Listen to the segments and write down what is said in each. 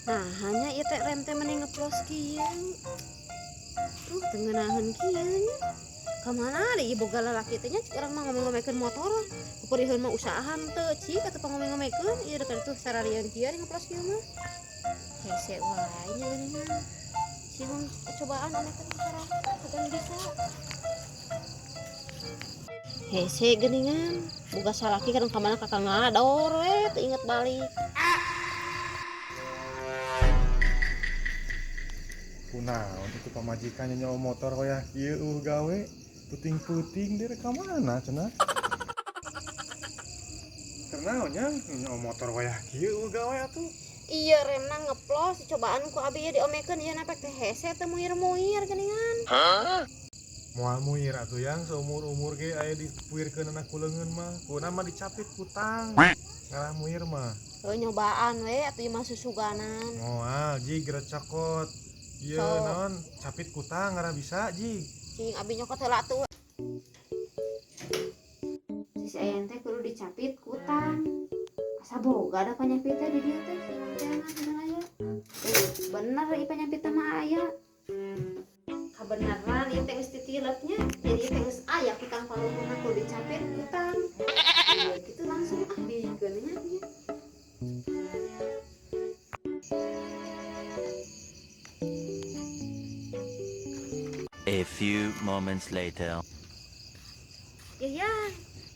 Nah, hanya ieu teh rem teh meni ngeplos kieu. Teu ngeunaheun kieu nya. Ka mana deui ieu boga lalaki teh nya, cik urang mah ngomong-ngomekeun motor. Pupuriheun mah usaha henteu cik atuh pangomeng-ngomekeun ieu deuk atuh sararian kieu ari ngeplos kieu mah. Hese wae nya geuningan. Sieun cobaan omekeun sorangan kagan bisa. Hese geuningan, boga salaki kadang ka mana kakak ngador we teu inget balik. Kunaon itu pamajikan nyawa motor koyah kieu eueuh gawe puting-puting dia ka mana cenah? Keur naon nya nyawa motor koyah kieu eueuh gawe atuh? Iya remna ngeplos cobaan ku abi ieu diomekeun ieu napek teh hese teu muir-muir geuningan. Moal muir atuh yang seumur-umur ge aya dipuirkeun ku leungeun mah, kuna mah dicapit kutang. Ngarah muir mah. Heuh nyobaan we atuh ieu mah susuganan. Moal jig recokot. Ieu So. naon capit kutang ngarah bisa jig. Cing abi nyokot heula atuh. Si ayen teh kudu dicapit kutang. Asa boga da panyapit teh di dieu teh sing jangan bener aya. Bener ieu panyapit teh mah aya. Kabeneran ieu teh geus titilepnya, jadi ieu teh geus aya kutang paluhurna kudu dicapit kutang. Ieu kitu langsung ah bikeun nya ieu. A few moments later. Ya ya,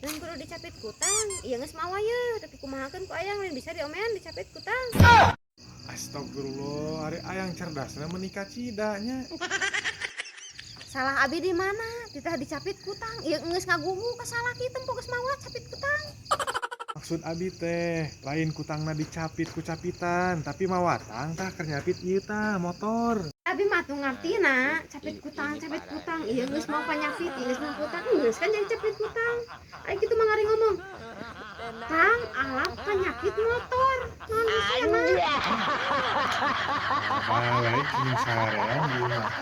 lain kudu dicapit kutang. Ieu geus mawa ye, tapi kumahakeun ku ayang lain bisa diomean dicapit kutang. Astagfirullah, ari ayang cerdasna menikah cidanya. Salah abi di mana? Titah dicapit kutang. Ieu geus ngagugu ka salaki tempo geus mawa capit kutang. Maksud abi teh lain kutangna dicapit ku capitan, tapi mawatang tah keur nyapit ieu tah motor. Abi mah tuh ngartina, capit kutang, capit kutang. Ieu geus mau panyapit, ieu geus mau kutang, geus kan jadi capit kutang. Ai kitu mah ngari ngomong. Tang alap panyapit motor. Naon bisa mah? Balik jeung sarean ieu mah.